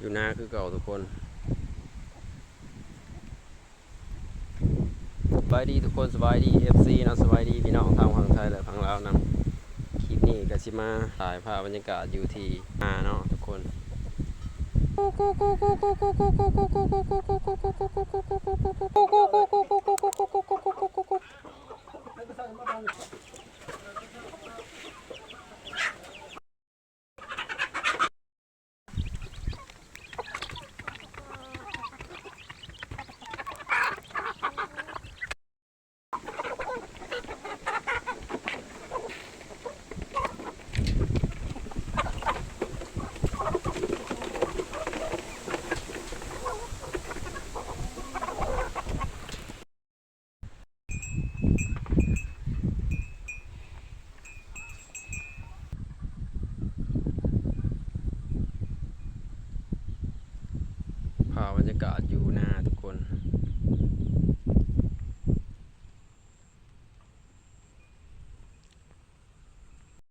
ຢູ່ນາຄືເກົ່າທຸກຄົນ. ສະບາຍດີທຸກຄົນ, ສະບາຍດີ ເອັຟຊີ ເນາະ, ສະບາຍດີພີ່ນ້ອງທັງຝັ່ງໄທ ແລະ ຝັ່ງລາວນຳ. ຄລິບນີ້ກໍຊິມາຖ່າຍພາບບັນຍາກາດຢູ່ທີ່ນາເນາະທຸກຄົນ. ພາບບັນຍາກາດຢູ່ນາທຸກຄົນ.